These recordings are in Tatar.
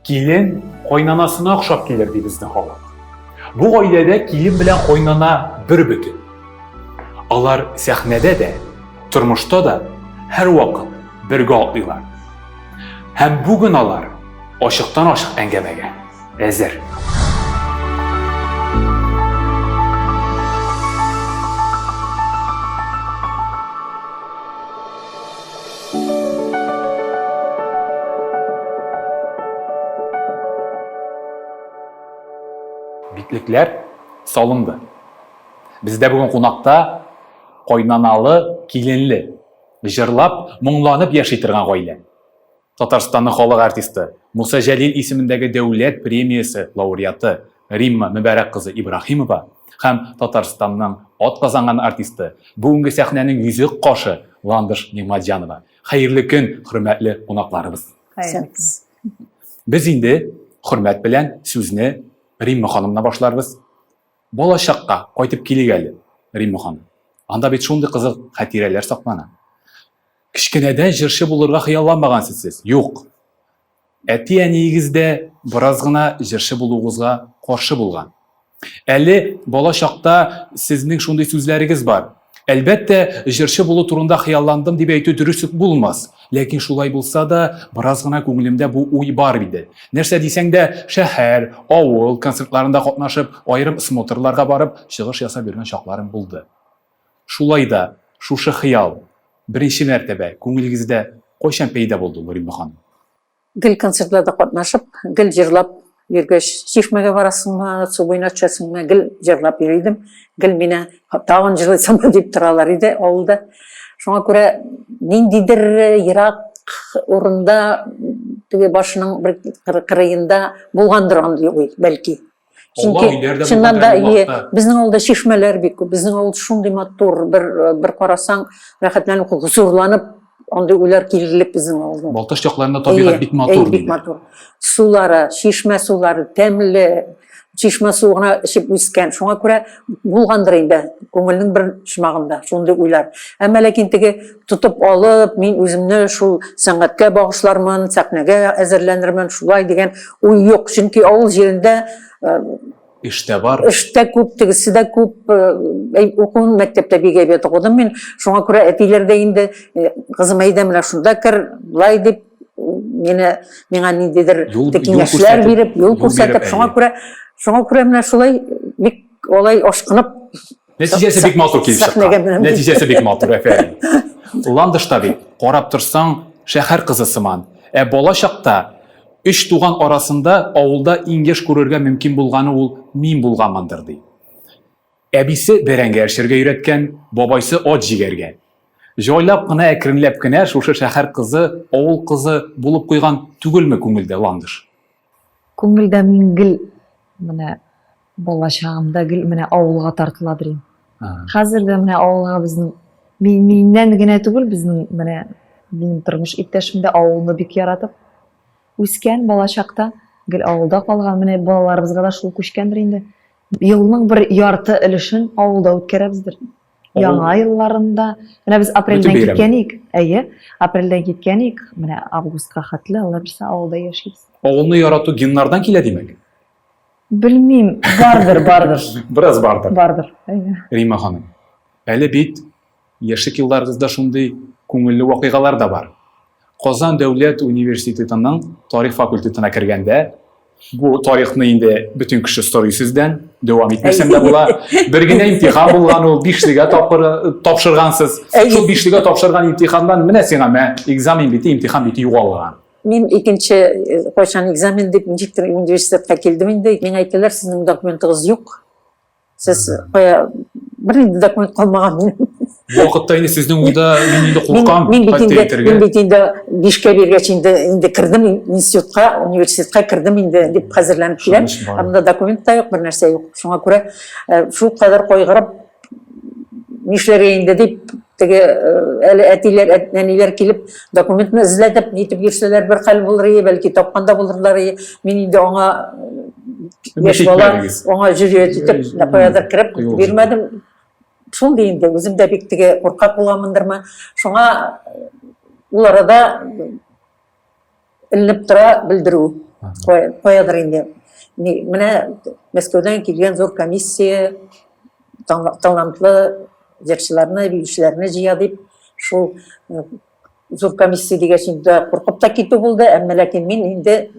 Килен кайнанасына охшап килер, ди безнең халык. Бу гаиләдә килен белән кайнана бер бөтен. Алар сәхнәдә дә, тормышта да һәрвакыт бергә атлыйлар. Һәм бүген алар ачыктан-ачык әңгәмәгә әзер. Битлекләр салынды. Бездә бүген кунакта кайнаналы, киленле, җырлап, моңланып яши торган гаилә. Татарстанның халык артисты, Муса Җәлил исемендәге дәүләт премиясе лауреаты Римма Мөбарәк кызы Ибраһимова һәм Татарстанның атказанган артисты, бүгенге сәхнәнең йөзек кашы Ландыш Нигъмәтҗанова. Хәерле көн, хөрмәтле кунакларыбыз. Хәерле көн. Без инде хөрмәт белән сүзне Римма ханымнан башларбыз. Балачакка кайтып килик әле, Римма ханым. Анда бит шундый кызык хатирәләр саклана. Кечкенәдән җырчы булырга хыялланмагансыз сез. Юк. Әти-әниегез дә бераз гына җырчы булуыгызга каршы булган. Әле бала чакта сезнең шундый сүзләрегез бар. Әлбәттә, җырчы булу турында хыялландым дип әйтү дөрес үк булмас. Ләкин шулай булса да, бераз гына күңелемдә бу уй бар иде. Нәрсә дисәң дә, шәһәр, авыл концертларында катнашып, аерым смотрларга барып, чыгыш ясап йөргән чакларым булды. Шулай да, шушы хыял беренче мәртәбә күңелегездә кайчан пәйда булды, Римма ханым? Гел концертларда катнашып, гел җырлап йөргәч, чишмәгә барасыңмы, су буена төшәсеңме, гел җырлап йөри идем. Гел мине тагын җырлыйсыңмы дип торалар иде авылда. Шуңа күрә ниндидер ерак урында, теге башының бер кырыенда булгандыр андый уй, бәлки. Чөнки чыннан да безнең авылда чишмәләр бик күп. Безнең авыл шундый матур, бер бер карасаң, рәхәтләнеп, хозурланып, андый уйлар килерлек безнең авылда. Балтач якларында табигать бик матур. Бик матур. Сулары, чишмә сулары тәмле, чишмә суы гына эчеп үскән. Шуңа күрә булгандыр инде күңелнең бер почмагында шундый уйлар. Әмма ләкин теге тотып алып, мин үземне шул сәнгатькә багышлармын, сәхнәгә әзерләнермен, шулай дигән уй юк. Чөнки авыл җирендә э, эш тә бар. Эш тә күп, тегесе дә күп. Э, укуын мәктәптә бик әйбәт укыдым мин. Шуңа күрә әтиләр дә инде, э, кызым, әйдә менә шунда кер, былай дип мине миңа ниндидер киңәшләр биреп, юл күрсәтеп, шуңа күрә шуңа күрә менә шулай бик алай ашкынып Нәтиҗәсе бик матур килеп чыккан. Нәтиҗәсе бик матур, афәрин. Ландыш та бит, карап торсаң, шәһәр кызы сыман. Ә бала чакта өч туган арасында авылда иң еш күрергә мөмкин булганы ул мин булганмындыр, ди. Әбисе бәрәңге әрчергә өйрәткән, бабайсы ат җигәргә. Җайлап кына, әкренләп кенә шушы шәһәр кызы, авыл кызы булып куйган түгелме күңелдә Ландыш? Күңелдә мин гел менә бала чагымда гел менә авылга тартыладыр идем. Хәзер дә менә авылга безнең мин миннән генә түгел, безнең менә минем тормыш иптәшем дә авылны бик яратып үскән балачакта гел авылда калган. Менә балаларыбызга да шул күчкәндер инде. Елның бер ярты өлешен авылда үткәрәбездер. Яңа елларында. Менә без апрельдән киткән идек. Әйе, апрельдән киткән идек. Менә августка хәтле, Алла бирсә, авылда яшибез. Авылны ярату геннардан килә, димәк? Белмим, бардыр, бардыр. Бераз бардыр. Бардыр, әйе. Рима ханым, әле бит яшьлек елларыгызда шундый күңелле вакыйгалар да бар. Казан дәүләт университетының тарих факультетына кергәндә, бу тарихны инде бөтен кеше сорый сездән, дәвам итмәсәм дә була. Бер генә имтихан булган ул, бишлегә тапкыр тапшыргансыз. Шул бишлегә тапшырган имтиханнан менә сиңа мә, экзамен бите, имтихан бите югалган. Мин икенче э, кайчан экзамен дип ничектер университетка килдем инде. Миңа әйттеләр, сезнең документыгыз юк. Сез кая бернинди документ калмаган минем. Бу вакытта инде сезнең уйда мин инде куркам, мин бит инде, мин бит инде бишкә биргәч инде инде кердем институтка, университетка кердем инде дип хәзерләнеп киләм. Ә монда документ та юк, бер нәрсә юк. Шуңа күрә э, шул кадәр кайгырып нишләргә инде дип теге э, әле әтиләр, әниләр килеп документны эзләтеп, нитеп йөрсәләр бер хәл булыр иде, бәлки тапкан да булырлар иде. Мин инде аңа яшь бала, аңа җөрьәт итеп, каядыр кереп бирмәдем. Шундый инде, үзем дә бик теге куркак буламындырмы. Шуңа ул арада эленеп тора белдерү. Каядыр инде. Менә Мәскәүдән килгән зур комиссия талантлы җырчыларны, биючеләрне җыя дип, шул э, зур комиссия дигәч инде куркып та китү булды, әмма ләкин мин инде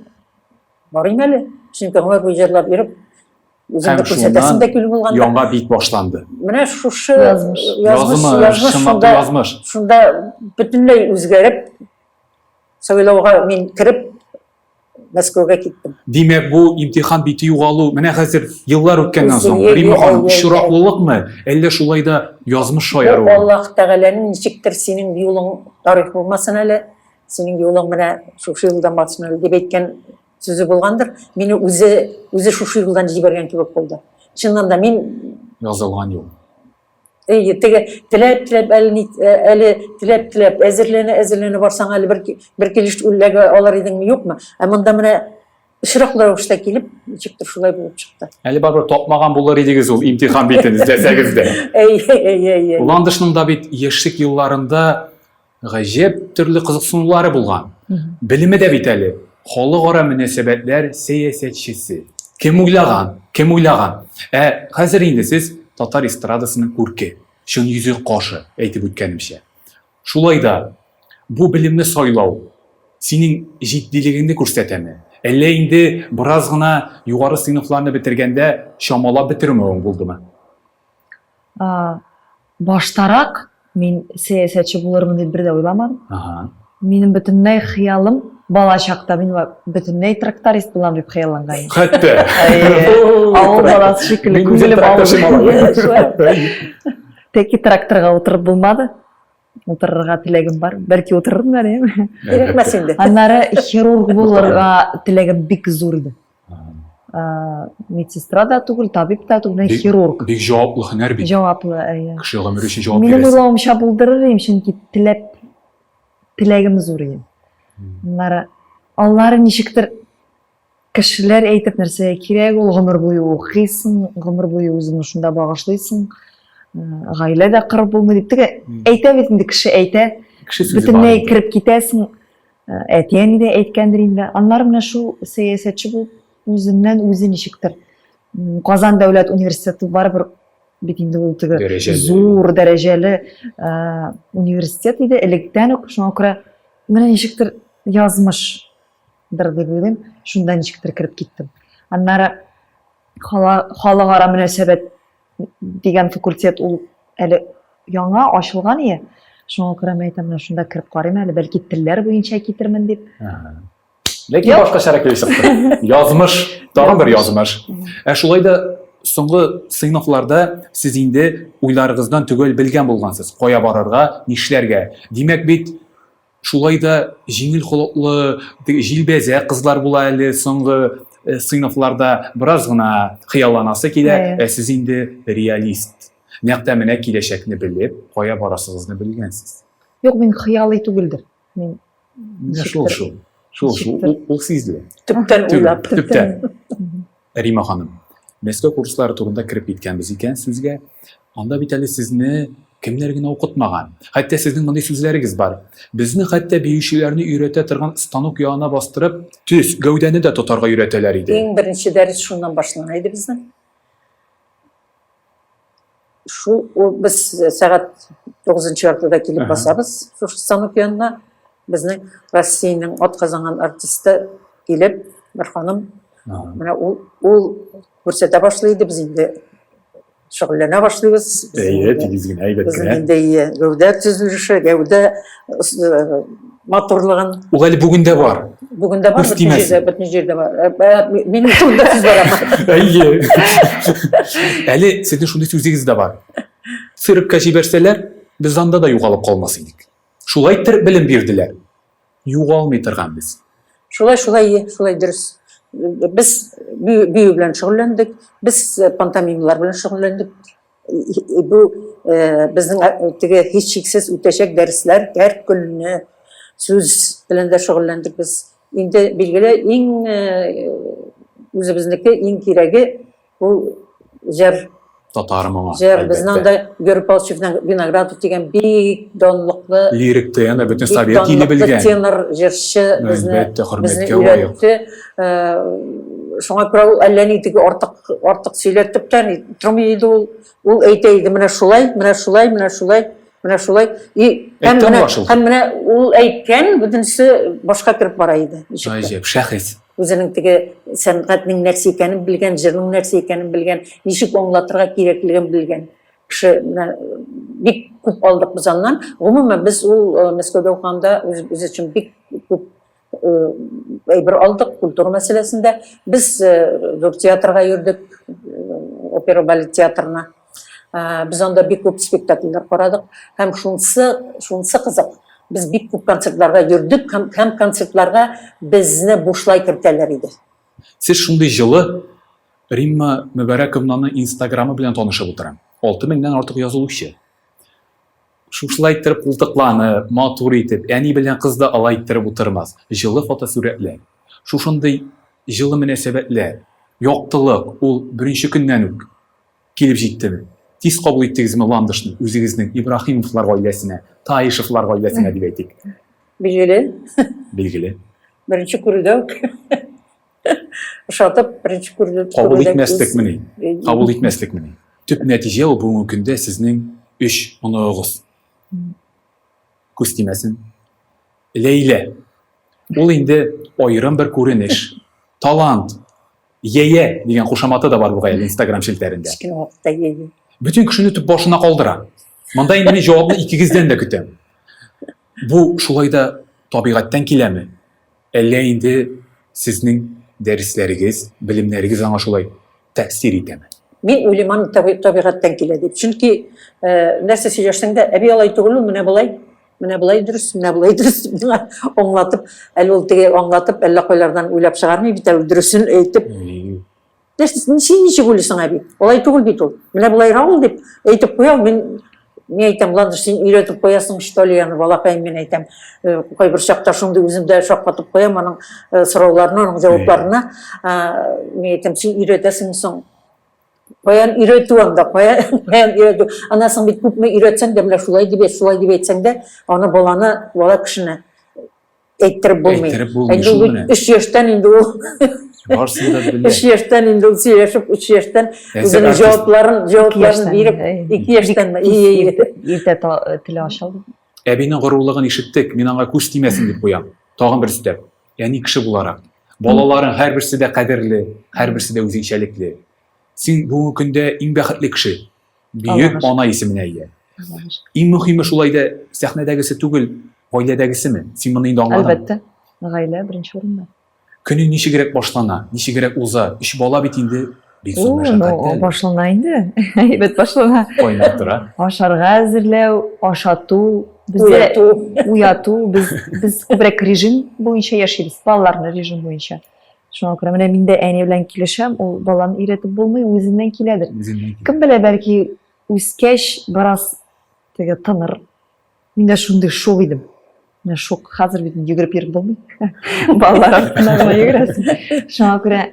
барыйм әле, чөнки гомер буе җырлап йөреп, үземне күрсәтәсем дә килү булганда. Яңа бит башланды. Менә шушы язмыш, язмыш, язмыш шунда, язмыш. Шунда бөтенләй үзгәреп, сайлауга мин кереп, Мәскәүгә киттем. Димәк, бу имтихан бите югалу, менә хәзер еллар үткәннән соң, Римма ханым, очраклылыкмы, әллә шулай да язмыш шаяру? Аллаһ Тәгаләнең ничектер синең юлың тарих булмасын әле, синең юлың менә шушы юлдан барсын әле дип әйткән сүзе булгандыр. Мине үзе үзе шушы юлдан җибәргән кебек булды. Чыннан да мин язылган юл. Әйе, теге теләп-теләп әле ни әле теләп-теләп әзерләнә әзерләнә барсаң әле бер бер килеш үлләгә алыр идеңме, юкмы? Ә монда менә очраклы рәвештә килеп, ничектер шулай булып чыкты. Әле барыбер тапмаган булыр идегез ул имтихан битен эзләсәгез дә. Әйе, әйе, әйе. Ландышның да бит яшьлек елларында гаҗәп төрле кызыксынулары булган. Белеме дә бит әле халыкара мөнәсәбәтләр сәясәтчесе. Кем уйлаган? Кем уйлаган? Ә хәзер инде сез татар эстрадасының күрке, чын йөзе кашы, әйтеп үткәнемчә. Шулай да бу белемне сайлау синең җитдилегеңне күрсәтәме? Әллә инде бераз гына югары сыйныфларны бетергәндә чамалап бетермәвең булдымы? Баштарак мин сәясәтче булырмын дип бер дә уйламадым. Ага. Минем бөтенләй хыялым бала чакта мин бөтенләй тракторист булам дип хыялланган идем. Хәтта. Авыл баласы шикелле күңелем авыл. Тәки тракторга утырып булмады. Утырырга теләгем бар. Бәлки утырырмын әле. Кирәкмәс инде. Аннары хирург булырга теләгем бик зур иде. Медсестра да түгел, табиб та түгел, бик, хирург. Бик җаваплы һөнәр бит. Җаваплы, әйе. Кеше гомере өчен җавап бирәсең. Минем уйлавымча булдырыр идем, чөнки теләп теләгем зур иде. Аннары аллары ничектер кешеләр әйтеп нәрсәгә кирәк ул гомер буе укыйсың, гомер буе үзеңне шунда багышлыйсың, гаилә дә корып булмый дип теге әйтә бит инде кеше әйтә. Кеше сүзе Бөтенләй кереп китәсең. Әти-әни дә әйткәндер инде. Аннары менә шул сәясәтче булып үзеннән үзе ничектер. Казан дәүләт университеты барыбер бит инде ул теге дәрәҗәле. зур дәрәҗәле университет иде электән үк. Шуңа күрә менә ничектер язмышдыр дип уйлыйм. Шунда ничектер кереп киттем. Аннары халыкара мөнәсәбәт дигән факультет ул әле яңа ачылган ие. Шуңа күрә мин әйтәм, менә шунда кереп карыйм әле, бәлки телләр буенча китермен дип. Ләкин башкачарак килеп чыкты. Язмыш, тагын бер язмыш. Ә шулай да соңгы сыйныфларда сез инде уйларыгыздан төгәл белгән булгансыз, кая барырга, нишләргә. Димәк бит, Шулай да җиңел холыклы, җилбәзә кызлар була әле соңгы э, сыйныфларда бераз гына хыялланасы килә, ә сез инде реалист. Нәкъ тә менә киләчәкне белеп, кая барасыгызны белгәнсез. Юк, мин хыялый түгелдер. Мин Менә шул шул. Шул шул ул сизелә. Төптән уйлап. Төптән. Рима ханым, Мәскәү курслары турында кереп киткәнбез икән сүзгә. Анда бит әле сезне кемнәр генә укытмаган. Хәтта сезнең мондый сүзләрегез бар. Безне хәтта биючеләрне өйрәтә торган станок янына бастырып, төс, гәүдәне дә тотарга өйрәтәләр иде. Иң беренче дәрес шуннан башлана иде безнең. Шул ул без сәгать тугызынчы яртыда килеп басабыз шушы станок янына. Безнең Россиянең атказанган артисты килеп, бер ханым, менә ул ул күрсәтә башлый иде, без инде шөгыльләнә башлыйбыз. Әйе, тигез генә, әйбәт кенә. Безнең инде гәүдә төзелеше, гәүдә э, матурлыгын. Ул әле бүген дә бар. Бүген дә бар, бөтен җирдә, бөтен җирдә бар. Э, э, минем турында сүз бара. Әйе. Әле сезнең шундый сүзегез дә бар. Циркка җибәрсәләр, без анда да югалып калмас идек. Шулай иттереп белем бирделәр. Югалмый торган без. Шулай, шулай, шулай дөрес. Без бию белән шөгыльләндек, без пантомималар белән шөгыльләндек. Бу безнең теге һичшиксез үтәчәк дәресләр һәр көнне сүз белән дә шөгыльләндек без. Инде билгеле иң үзебезнеке иң кирәге ул җыр. Татар моңы. Җыр. Безнең анда Георгий Павлович Виноградов дигән бик данлыклы лирик тенор, бөтен совет иле белгән. Тенор җырчы безне безне өйрәтте. Шуңа күрә ул әллә ни теге артык артык сөйләтеп тә тормый иде ул. Ул әйтә иде, менә шулай, менә шулай, менә шулай, менә шулай. И һәм менә, һәм менә ул әйткән бөтенесе башка кереп бара иде. Гаҗәп, шәхес. Үзенең теге сәнгатьнең нәрсә икәнен белгән, җырның нәрсә икәнен белгән, ничек аңлатырга кирәклеген белгән кеше. Менә бик күп алдык без аннан. Гомумән, без ул Мәскәүдә укыганда үз өчен бик күп әйбер алдык культура мәсьәләсендә. Без зур театрга йөрдек, опера балет театрына. Без анда бик күп спектакльләр карадык. Һәм шунысы, шунысы кызык, без бик күп концертларга йөрдек һәм, һәм концертларга безне бушлай кертәләр иде. Сез шундый җылы Римма Мөбарәковнаның инстаграмы белән танышып утырам. 6 меңнән артык язылучы. Шушылай иттереп култыкланып, матур итеп, әни белән кыз да алай иттереп утырмас. Җылы фотосурәтләр. Шушындый җылы мөнәсәбәтләр, яктылык ул беренче көннән үк килеп җиттеме? Тиз кабул иттегезме Ландышны үзегезнең Ибраһимовлар гаиләсенә, Таишевлар гаиләсенә дип әйтик? Билгеле. Билгеле. Беренче күрүдә үк. Ошатып, беренче күрүдә. Кабул итмәслекмени? Кабул итмәслекмени? Төп нәтиҗә ул бүгенге көндә сезнең өч оныгыгыз. Күз тимәсен. Ләйлә. Ул инде аерым бер күренеш. Талант. Йәйә дигән кушаматы да бар бугай әле Инстаграм челтәрендә. Кечкенә вакытта йәйә. Бөтен кешене төп башына калдыра. Монда инде мин җавапны икегездән дә көтәм. Бу шулай да табигатьтән киләме? Әллә инде сезнең дәресләрегез, белемнәрегез аңа шулай тәэсир итәме? Мин уйлыйм, аны табигатьтән килә дип. Чөнки нәрсә сөйләшсәң дә, әби алай түгел ул, менә болай, менә болай дөрес, менә болай дөрес дип миңа аңлатып, әле ул теге аңлатып, әллә кайлардан уйлап чыгармый бит әле, дөресен әйтеп. Нәрсә, син ничек уйлыйсың, әби? Алай түгел бит ул. Менә болайрак ул дип әйтеп куя, мин мин әйтәм, Ландыш, син өйрәтеп куясың, что ли, аны, балакаем, мин әйтәм. Кайбер чакта шундый үзем дә шаккатып куям аның сорауларына, аның җавапларына. Мин әйтәм, син өйрәтәсең соң. Каян өйрәтү анда, каян, каян өйрәтү? Аннан соң бит күпме өйрәтсәң дә, менә шулай дип әйт, шулай дип әйтсәң дә, аны баланы, бала кешене әйттереп булмый. Әйттереп булмый шул менә. Өч яшьтән инде ул. Барсын да белә. Өч яшьтән инде ул сөйләшеп, өч яшьтән үзенең җавапларын, җавапларын биреп, ике яшьтән. Иртә теле ачылды. Әбинең горурлыгын ишеттек, мин аңа күз тимәсен дип куям. Тагын бер өстәп. Әни кеше буларак, балаларың һәрберсе дә кадерле, һәрберсе дә үзенчәлекле. Син бүгенге көндә иң бәхетле кеше. Бөек ана исеменә ия. Иң мөһиме шулай да сәхнәдәгесе түгел, гаиләдәгесеме? Син моны инде аңладың. Әлбәттә, гаилә беренче урында. Көнең ничегрәк башлана, ничегрәк уза? Өч бала бит инде бик зур мәшәкать. Ну, башлана инде. Әйбәт башлана. Кайнап тора. Ашарга әзерләү, ашату, бездә уяту. Уяту, без без күбрәк режим буенча яшибез, балаларны режим буенча. Шуңа күрә менә мин дә әни белән килешәм, ул баланы өйрәтеп булмый, үзеннән киләдер. Үзеннән килә. Кем белә, бәлки үскәч бераз теге тыныр. Мин дә шундый шук идем. Менә шук, хәзер бит йөгереп йөреп булмый. Балалар артыннан гына йөгерәсең. Шуңа күрә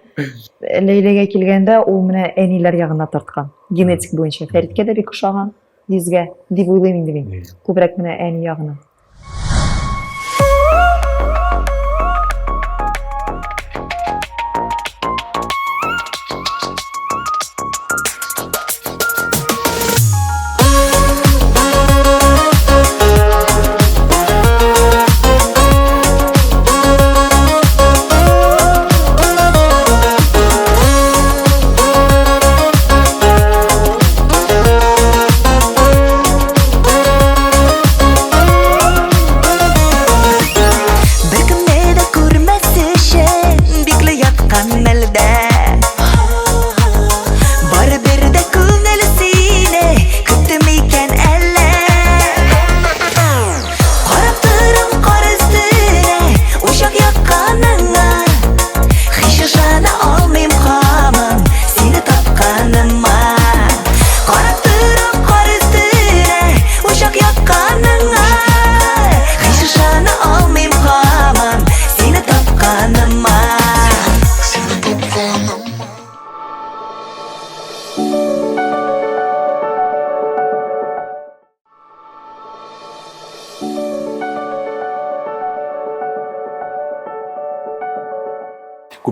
Ләйләгә килгәндә, ул менә әниләр ягына тарткан. Генетик буенча. Фәриткә дә бик ошаган йөзгә, дип уйлыйм инде мин. Күбрәк менә әни ягына.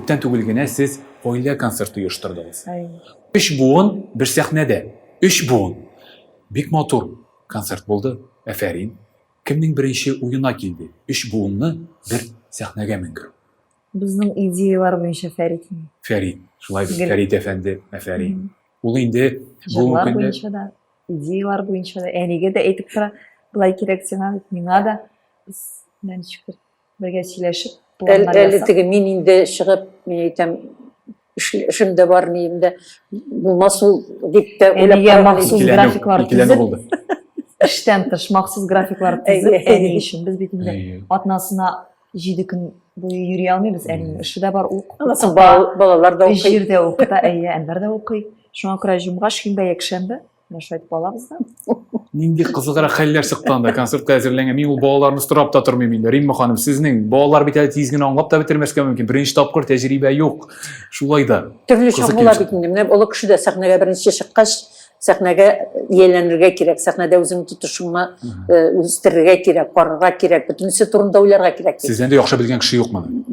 Күптән түгел генә сез гаилә концерты оештырдыгыз. Өч буын бер сәхнәдә. Өч буын. Бик матур концерт булды. Әфәрин. Кемнең беренче уена килде? Өч буынны бер сәхнәгә менгерү. Безнең идеялар буенча Фәрит. Фәрит, шулай бит, Фәрит әфәнде, әфәрин. Ул инде бүгенге көндә буенча да, идеялар буенча да, әнигә дә әйтеп тора, былай кирәк сиңа, миңа да. Без менә ничектер бергә сөйләшеп, планнар Әле теге мин инде чыгып, мин әйтәм, эшем дә бар, нием дә булмас ул дип тә уйлап Әнигә махсус графиклар төзеп, эштән тыш махсус графиклар төзеп, әни өчен без бит инде атнасына 7 көн буе йөри алмыйбыз, әнинең эше дә бар, ук. Аннан соң балалар да укый. Җирдә укыта, әйе, Әнвәр дә укый. Шуңа күрә җомга, шимбә, якшәмбе менә шулай итеп алабыз да. Нинди кызыграк хәлләр чыкты анда концертка әзерләнгән. Мин ул балаларны сорап та тормыйм инде. Римма ханым, сезнең балалар бит әле тиз генә аңлап та бетермәскә мөмкин. Беренче тапкыр тәҗрибә юк. Шулай да. Төрле чак була бит инде. Менә олы кеше дә сәхнәгә беренче чыккач, сәхнәгә ияләнергә кирәк, сәхнәдә үзеңне тотышыңны э, үстерергә кирәк, карарга кирәк, бөтенесе турында уйларга кирәк. Сездән дә яхшы белгән кеше юк моны.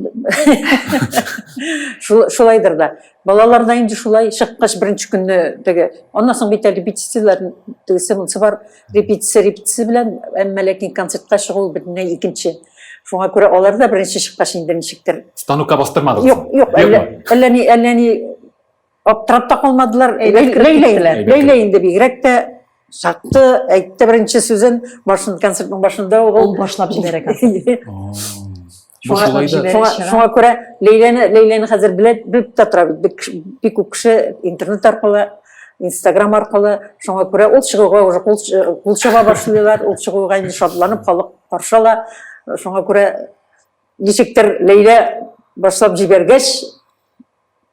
Шулайдыр да. Балалар да инде шулай чыккач беренче көнне теге, аннан соң бит әле репетицияләр тегесе монысы бар, репетиция репетиция белән, әмма ләкин концертка чыгу бөтенләй икенче. Шуңа күрә алар да беренче чыккач инде ничектер. Станокка бастырмадыгыз? Юк, юк, әллә, әллә ни, әллә ни аптырап та калмадылар. Ләйлә, Ләйлә инде бигрәк тә чакты, әйтте беренче сүзен, башын концертның башында ук ул башлап җибәрә концерт. Шуңа, шуңа, шуңа күрә Ләйләне, Ләйләне хәзер белә, белеп тә тора бит. Бик күп кеше интернет аркылы, Инстаграм аркылы, шуңа күрә ул чыгуга уже кул, кул чаба башлыйлар, ул чыгуга инде шатланып халык каршы ала. Шуңа күрә ничектер Ләйлә башлап җибәргәч,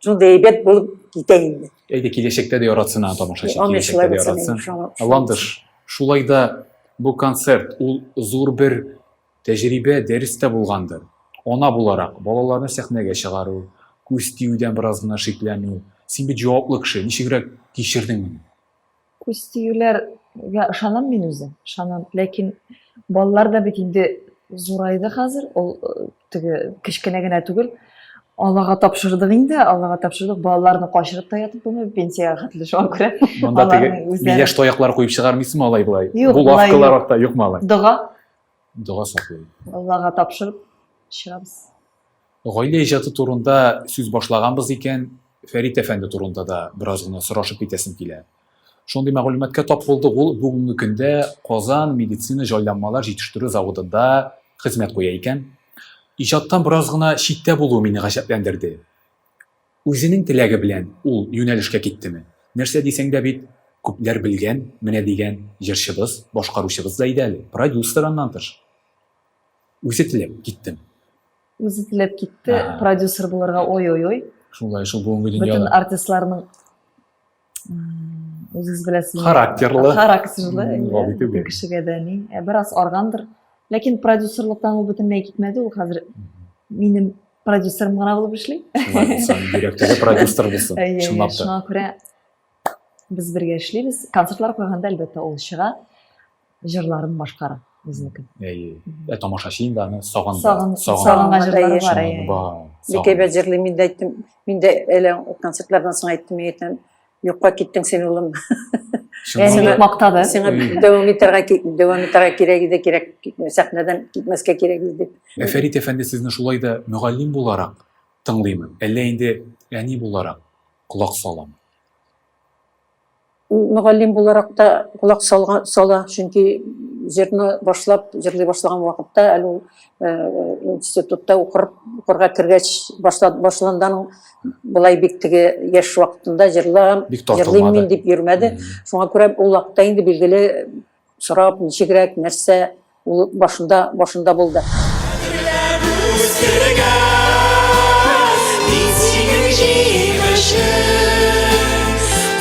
шундый әйбәт булып китә инде. Әйдә, киләчәктә дә яратсын аны тамашачы, киләчәктә дә яратсын. Ландыш, шулай да бу концерт ул зур бер тәҗрибә, дәрес тә булгандыр. Ана буларак, балаларны сәхнәгә чыгару, күз тиюдән бераз гына шикләнү. Син бит җаваплы кеше, ничегрәк кичердең моны? Күз тиюләргә ышанам мин үзем, ышанам. Ләкин балалар да бит инде зурайды хәзер, ул э, теге кечкенә генә түгел. Аллага тапшырдык инде, Аллага тапшырдык. Балаларны качырып та ятып булмый, пенсиягә хәтле шуңа күрә. Монда теге миләш таяклар куеп чыгармыйсызмы алай болай? Юк, Булавкалар арта юкмы алай? Дога. Дога саклый. Аллага тапшырып чыгабыз. Гаилә иҗаты турында сүз башлаганбыз икән, Фәрит әфәнде турында да бераз гына сорашып китәсем килә. Шундый мәгълүматка тап булдык, ул бүгенге көндә Казан медицина җайланмалар җитештерү заводында хезмәт куя икән. Иҗаттан бераз гына читтә булуы мине гаҗәпләндерде. Үзенең теләге белән ул юнәлешкә киттеме? Нәрсә дисәң дә бит, күпләр белгән, менә дигән җырчыбыз, башкаручыбыз да иде әле, продюсер аннан тыш. Үзе теләп киттеме? Үзе теләп китте, продюсер булырга ой-ой-ой. Шулай шул бүгенге дөньяда. Бөтен артистларның үзегез беләсез. Характерлы. Характерлы. Гади түгел. Кешегә дә ни. Ә бераз аргандыр. Ләкин продюсерлыктан ул бөтенләй китмәде, ул хәзер минем продюсерым гына булып эшли. Шулай булсын, йөрәктәге продюсер булсын. Чынлап та. Шуңа күрә без бергә эшлибез. Концертлар куйганда, әлбәттә, ул чыга. Җырларын башкара үзенекен. Әйе. Ә тамашачы инде аны сагынды. Сагынган җырлары бар, әйе. Бик әйбәт җырлый, мин дә әйттем, мин дә әле концертлардан соң әйттем, мин әйтәм, юкка киттең син, улым. Әни бик мактады. Сиңа дәвам итәргә дәвам итәргә кирәк иде, кирәк сәхнәдән китмәскә кирәк иде дип. Ә Фәрит әфәнде сезне шулай да мөгаллим буларак тыңлыймы, әллә инде әни буларак колак саламы? Мөгаллим буларак та колак салган, сала, чөнки җырны башлап, җырлый башлаган вакытта әле ул э, институтта укыр, укырга кергәч башлады, башланды аның болай бик теге яшь вакытында җырлам, җырлыйм мин дип йөрмәде. Шуңа күрә ул вакытта инде билгеле сорап, ничегрәк, нәрсә Ул башында, башында булды. Мин синең җимешең,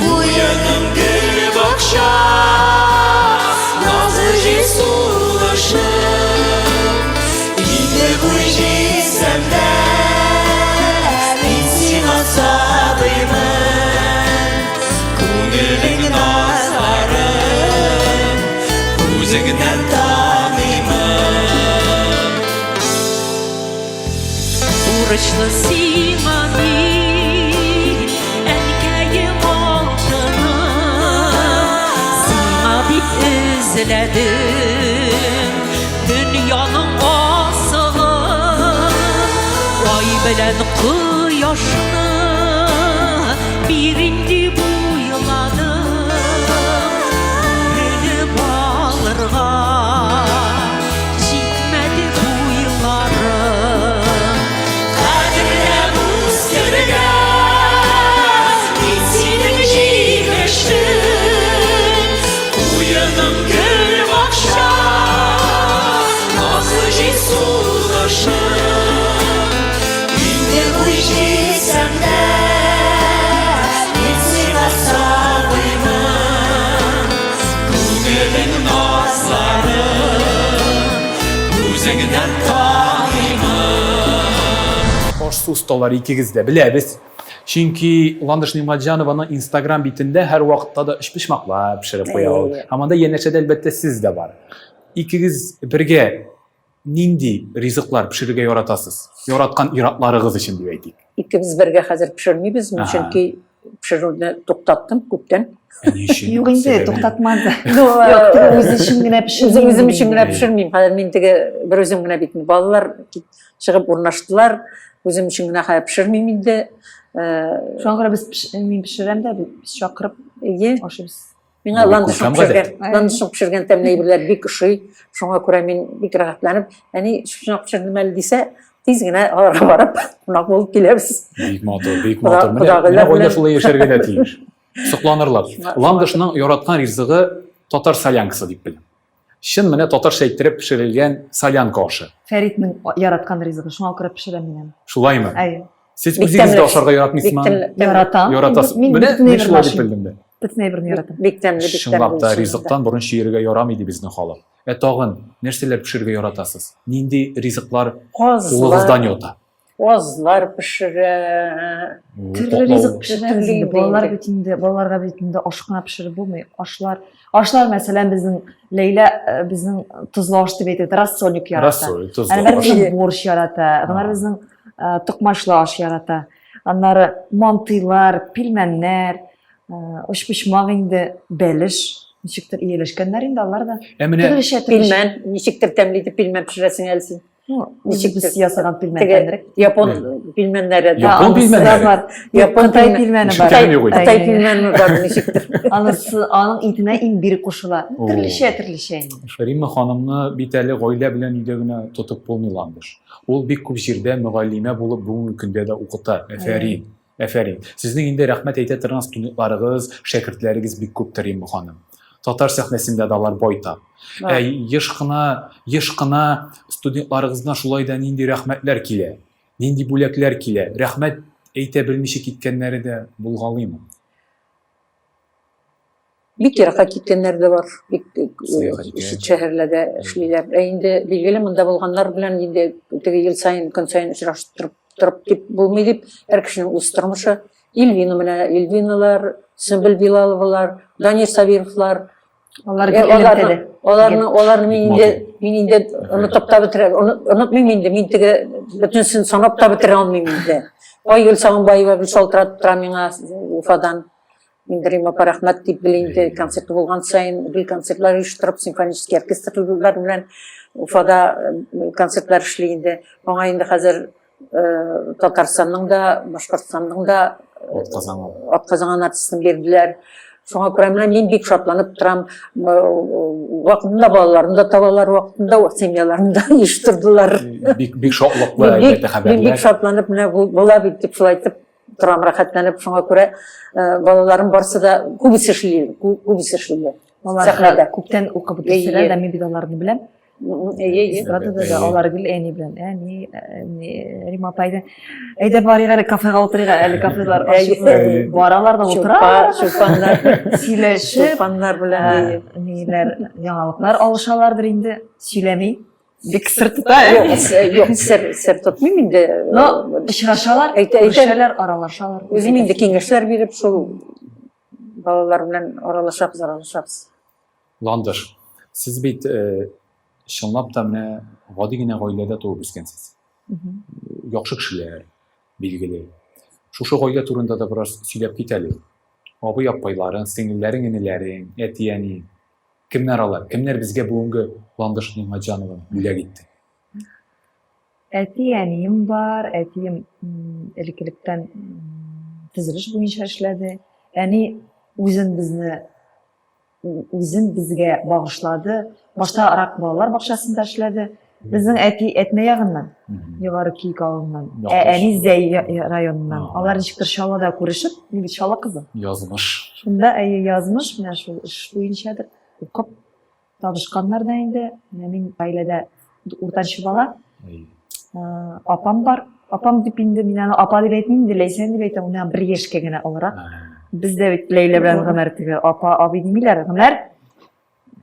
куеның гөл бакча, назлы җил сулышың. Инде буй җитсәм дә, мин сиңа сабыймын. Күңелең назларын Үзеңнән таныймын. Бурычлы сиңа. Эзләдем дөньяның асылын, Ай белән кояшны бирим дип уйладым, Үрелеп алырга җитмәде буйларым. Кадерләп үстергән мин синең җимешең, Куеның гөл бакча, назлы җил сулышың. Инде буй җитсәм дә, мин сиңа сабыймын. Күңелең назларын үзеңнән таныймын. Аш-су осталары икегез дә беләбез. Чөнки Ландыш Нигъмәтҗанованың Инстаграм битендә һәрвакытта да өчпочмаклар пешереп куя ул. Һәм анда янәшәдә әлбәттә сез дә бар. Икегез бергә нинди ризыклар пешерергә яратасыз? Яраткан ир-атларыгыз өчен дип әйтик. Икебез бергә хәзер пешермибез, мин чөнки пешерүне туктаттым күптән. Ә ни өчен? Юк инде, туктатмады. Ну, Юк, теге үзе өчен генә пешермим. Үзем өчен генә пешермим. Хәзер мин теге бер үзем генә бит. Балалар чыгып урнаштылар. Үзем өчен генә хәзер пешермим инде. Шуңа күрә без мин пешерәм дә, без чакырып ашыйбыз. Миңа ландышның пешергән, ландышның пешергән тәмле әйберләр бик ошый. Шуңа күрә мин бик рәхәтләнеп, әни шуны пешердем әле дисә, тиз генә аларга барып, кунак булып киләбез. Бик матур, бик матур. Менә, менә гаилә шулай яшәргә дә тиеш. Сокланырлар. Ландышның яраткан ризыгы татар солянкасы дип беләм. Чын менә татарча иттереп пешерелгән солянка ашы. Фәритнең яраткан ризыгы, шуңа күрә пешерәм мин аны. Шулаймы? Әйе. Сез үзегез дә ашарга яратмыйсызмы? Яратам. Яратасыз. Менә мин шулай дип белдем дә. Бөтен әйберне яратам. Бик тәмле, бик тәмле. Чынлап та ризыктан борын чөергә ярамый ди безнең халык. Ә тагын нәрсәләр пешерергә яратасыз? Нинди ризыклар кулыгыздан ята? Казлар пешерә. Төрле ризык пешерәбез инде. Балалар бит инде, балаларга бит инде аш кына пешереп булмый. Ашлар, ашлар мәсәлән, безнең Ләйлә э, безнең тозлы аш дип әйтә, рассольник ярата. Рассоль, тозлы аш. Безнең борщ ярата, Гомәр безнең э, токмачлы аш ярата. Аннары мантыйлар, пилмәннәр, э, очпочмак инде, бәлеш. Ничектер ияләшкәннәр инде алар да. Ә менә пилмән, ничектер тәмле итеп пилмән пешерәсең әле син. Ну, ничектер ясаган пилмән тәмлерәк. Япон пилмәннәре. Япон пилмәннәре. Бар. Япон Кытай пилмәне бар. Кытай пилмәне бар ничектер. Анысы аның итенә имбирь кушыла. Төрлечә, төрлечә инде. Римма ханымны бит әле гаилә белән өйдә генә тотып булмый Ландыш. Ул бик күп җирдә мөгаллимә булып бүгенге көндә дә укыта. Әфәрин. Әфәрин. Сезнең инде рәхмәт әйтә торган студентларыгыз, шәкертләрегез бик күптер, Римма ханым. Татар сәхнәсендә дә алар байтак. Ә еш кына, еш кына студентларыгыздан шулай да нинди рәхмәтләр килә, нинди бүләкләр килә. Рәхмәт әйтә белмичә киткәннәре дә булгалыймы? Бик еракка киткәннәр дә бар, бик чит шәһәрләрдә эшлиләр. Ә инде билгеле монда булганнар белән инде теге ел саен, көн саен очрашып торып, торып дип булмый дип, һәр кешенең үз тормышы. Ильвина менә, Ильвиналар, Сөмбел Билаловалар, Данир Сабировлар. Алар гел элемтәдә. Аларны, аларны мин инде, мин инде онытып та бетерә, онытмыйм инде, мин теге бөтенесен санап та бетерә алмыйм инде. Айгөл Сагынбаева гел шалтыратып тора миңа Уфадан. Инде Рима апа рәхмәт дип гел инде концерты булган саен гел концертлар оештырып, симфонический оркестрлар белән Уфада э, концертлар эшли инде. Аңа инде хәзер э, Татарстанның да, Башкортстанның да э, атказанган артистын бирделәр. Шуңа күрә менә мин бик шатланып торам. Вакытында балаларын да табалар, вакытында семьяларын да оештырдылар. Бик бик шатлыклы әлбәттә хәбәрләр. Мин бик шатланып менә була бит дип шулай итеп торам рәхәтләнеп, шуңа күрә э, балаларым барсы да күбесе эшли, күбесе эшли. Алар сәхнәдә күптән укып үсәләр дә, мин бит аларны беләм. Әйе, әйе. Эстрадада да алар гел әни белән. Әни, әни, Рима апа әйдә. Әйдә барыйк әле кафега утырыйк әле кафелар ачык. Баралар да утыралар. Чулпаннар, сөйләшеп, чулпаннар белән ниләр, яңалыклар алышалардыр инде, сөйләми. Бик сер тота. Юк, юк, сер, сер тотмыйм инде. Но очрашалар, әйтә, күрешәләр, аралашалар. Үзем инде киңәшләр биреп шул балалар белән аралашабыз, аралашабыз. Ландыш, сез бит э, чынлап та менә гади генә гаиләдә туып үскәнсез. Яхшы кешеләр, билгеле. Шушы гаилә турында да бераз сөйләп кит әле. Абый-апайларың, сеңелләрең, энеләрең, әти-әни. Кемнәр алар? Кемнәр безгә бүгенге Ландыш Нигъмәтҗанованы бүләк итте? Әти-әнием бар, әтием элек-электән төзелеш буенча эшләде. Әни үзен безне үзен безгә багышлады. Башта Рак балалар бакчасында эшләде. Безнең әти Әтнә ягыннан, Югары Көек авылыннан. Ә әни Зәй районыннан. Алар ничектер Чаллыда күрешеп, мин бит Чаллы кызы. Язмыш. Шунда әйе язмыш, менә шул эш буенчадыр. Укып табышканнар да инде. Менә мин гаиләдә уртанчы бала. Апам бар. Апам дип инде мин аны апа дип әйтмим инде, Ләйсән дип әйтәм, ул миңа бер яшькә генә олырак. Без дә бит Ләйлә белән Гомәр теге апа, абый димиләр. Гомәр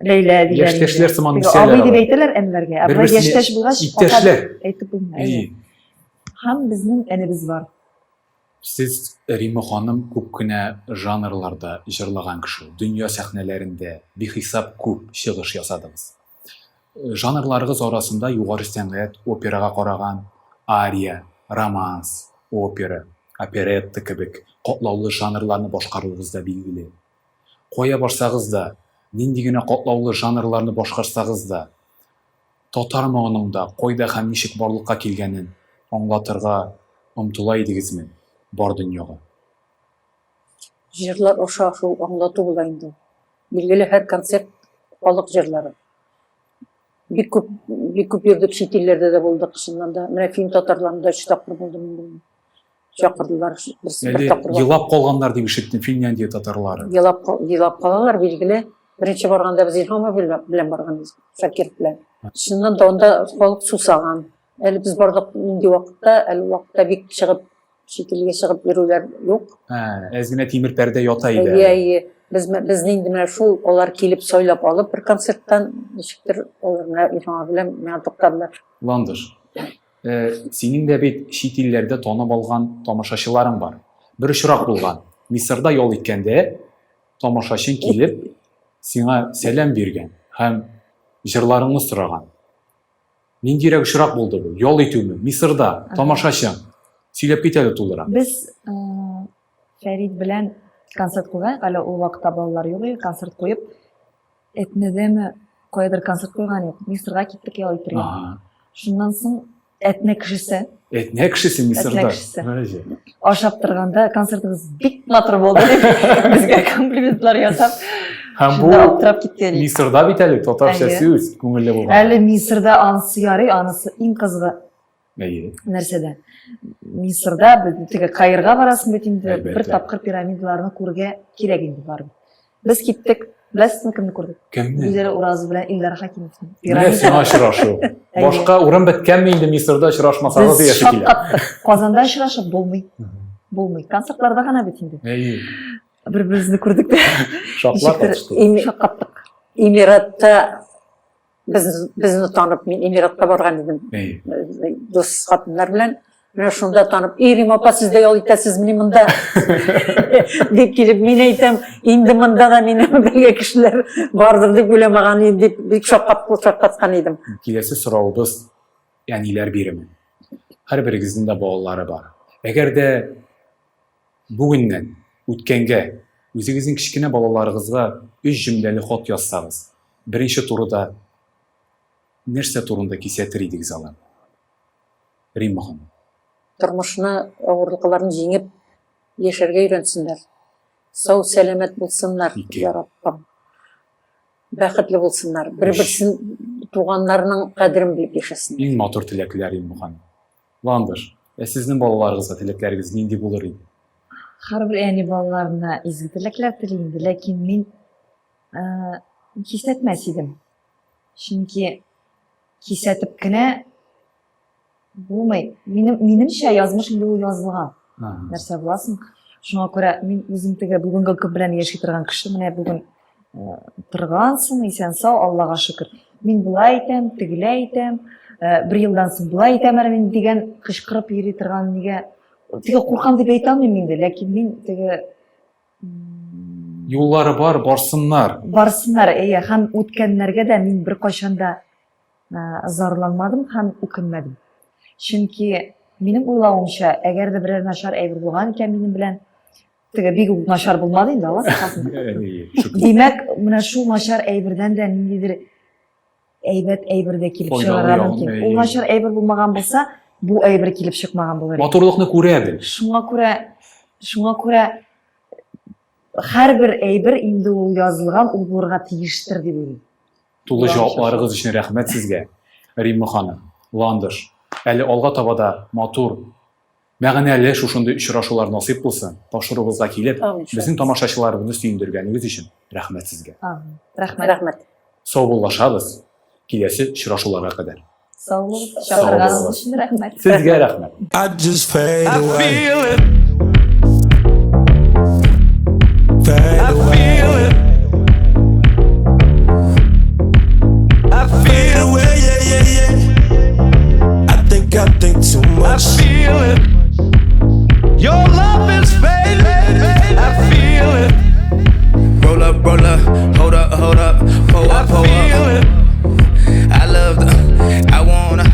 Ләйлә диләр. Яшьтәшләр сыман үсәләр. Абый дип әйтәләр әнвәргә. Ә болай яшьтәш булгач, иптәшләр әйтеп булмый. Һәм безнең энебез бар. Сез, Римма ханым, күп кенә жанрларда җырлаган кеше, дөнья сәхнәләрендә бихисап күп чыгыш ясадыгыз. Жанрларыгыз арасында югары сәнгать, операга караган ария, романс, опера, оперетта кебек катлаулы жанрларны башкаруыгыз да билгеле. Кая барсагыз да, нинди генә катлаулы жанрларны башкарсагыз да, Татар моңының да кайда һәм ничек барлыкка килгәнен аңлатырга омтыла идегезме бар дөньяга? Җырлар аша шул аңлату була инде ул. Билгеле, һәр концерт халык җырлары. Бик күп, бик күп йөрдек, чит илләрдә дә булдык, чыннан да. Менә фин татарларында өч тапкыр булдым инде мин. Чакырдылар, берсе бер Әле тапкыр. елап калганнар дип ишеттем, Финляндия татарлары. Елап, елап калалар, билгеле. Беренче барганда без Илһам абый белән барган идек, Шакир белән. Чыннан да анда халык сусаган. Әле без бардык нинди вакытта, әле ул вакытта бик чыгып, чит илгә чыгып йөрүләр юк. Ә, әз генә тимер пәрдә ята иде. Әйе, әйе. Без безне инде менә шул алар килеп сайлап алып бер концерттан ничектер алар менә Илһам абый белән миңа туктадылар. Ландыш, э, синең дә бит чит илләрдә танып алган тамашачыларың бар. Бер очрак булган. Мисырда ял иткәндә тамашачың килеп, сиңа сәлам биргән һәм җырларыңны сораган. Ниндирәк очрак булды бу? Ял итүме? Мисырда тамашачың. Сөйләп кит әле тулырак. Без э, Фәрид белән концерт куйган, әле ул вакытта балалар юк иде, концерт куеп, Әтнәдәме каядыр концерт куйган идек. Мисырга киттек ял итәргә. Шуннан соң Әтнә кешесе. Әтнә кешесе Мисырда. Әтнә кешесе. Ашап торганда концертыгыз бик матур булды дип безгә комплиментлар ясап. Һәм бу аптырап киткән. Мисырда бит әле татарча сүз күңелле булган. Әле Мисырда анысы ярый, анысы иң кызыгы. Әйе. Нәрсәдә? Мисырда без теге Каирга барасың бит инде, бер тапкыр пирамидаларны күрергә кирәк инде барып. Без киттек. Беләсезме кемне күрдек? Кемне? Гүзәл Уразова белән Илдар Хакимовны. Менә сиңа очрашу. Башка урын беткәнме инде Мисырда очрашмасагыз Без диясе килә. шаккаттык. Казанда очрашып булмый. Булмый. Концертларда гына бит инде. Әйе. Бер-беребезне күрдек тә. Шаклар катышты. Шаккаттык. Эмиратта Без, безне танып, мин Эмиратка барган идем. Дус хатыннар белән. Менә шунда танып, "Эй, Рима апа, сез дә ял итәсезмени монда?" дип килеп, мин әйтәм, инде монда да минем белгән кешеләр бардыр дип уйламаган идем, дип бик шаккаткан идем. Киләсе соравыбыз әниләр биреме. Һәрберегезнең дә балалары бар. Әгәр дә Бүгеннән, үткәнгә, үзегезнең кечкенә балаларыгызга өч җөмләле хат язсагыз, беренче турыда нәрсә турында кисәтер идегез аларны? Римма ханым. Тормышны, авырлыкларны җиңеп яшәргә өйрәнсеннәр. Сау-сәламәт булсыннар, я Раббым. Бәхетле булсыннар. Бер-берсен, туганнарының кадерен белеп яшәсеннәр. Иң матур теләкләр, Римма ханым. Ландыш, ә сезнең балаларыгызга теләкләрегез нинди булыр иде? Һәрбер әни балаларына изге теләкләр тели инде, ләкин мин ә, кисәтмәс идем. Чөнки кисәтеп кенә булмый. Минем, минемчә, язмыш инде ул язылган. Нәрсә буласың? Шуңа күрә мин үзем теге бүгенге көн белән яши торган кеше, менә бүген Э, торгансың, исән-сау, Аллага шөкер. Мин болай итәм, тегеләй итәм, э, бер елдан соң болай итәм әле мин дигән кычкырып йөри торган нигә теге куркам дип әйтә алмыйм инде, ләкин мин теге юллары бар, барсыннар. Барсыннар, әйе, һәм үткәннәргә дә мин беркайчан да э, зарланмадым һәм үкенмәдем. Чөнки минем уйлавымча, әгәр дә берәр начар әйбер булган икән минем белән, Теге бик үк начар булмады инде, Алла сакласын. Димәк, менә шул начар әйбердән дә ниндидер әйбәт әйбер дә килеп чыгарга мөмкин. Ул начар әйбер булмаган булса, бу әйбер килеп чыкмаган булыр. Матурлыкны күрә бел. Шуңа күрә, шуңа күрә һәрбер әйбер инде ул язылган, ул булырга тиештер дип уйлыйм. Тулы җавапларыгыз өчен рәхмәт сезгә, Римма ханым, Ландыш. Әле алга таба да матур, мәгънәле шушындый очрашулар насыйп булсын. Тапшыруыбызга килеп, безнең тамашачыларыбызны сөендергәнегез өчен рәхмәт сезгә. Рәхмәт. Рәхмәт. Саубуллашабыз. Киләсе очрашуларга кадәр. Сау булыгыз. Чакырганыгыз өчен рәхмәт. Сезгә рәхмәт. I just fade I away. feel it. Fade I away. feel it. I Fade feel away, yeah, yeah, yeah. I think I think too I much. feel it. Your love is fading. I feel it. Roll up, roll up, hold up, hold up, pull I up, pull feel up. it. I love the, I wanna,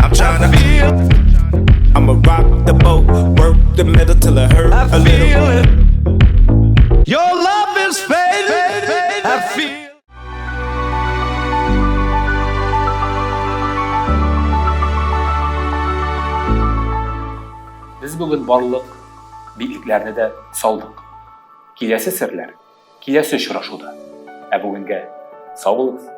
I'm tryna. Feel. I'ma rock the boat, work the middle till it hurt I a little. feel it. Your love is fading. I feel. Без бүген барлык битлекләрне дә салдык. Киләсе серләр, киләсе очрашуда. Ә бүгенгә сау булыгыз.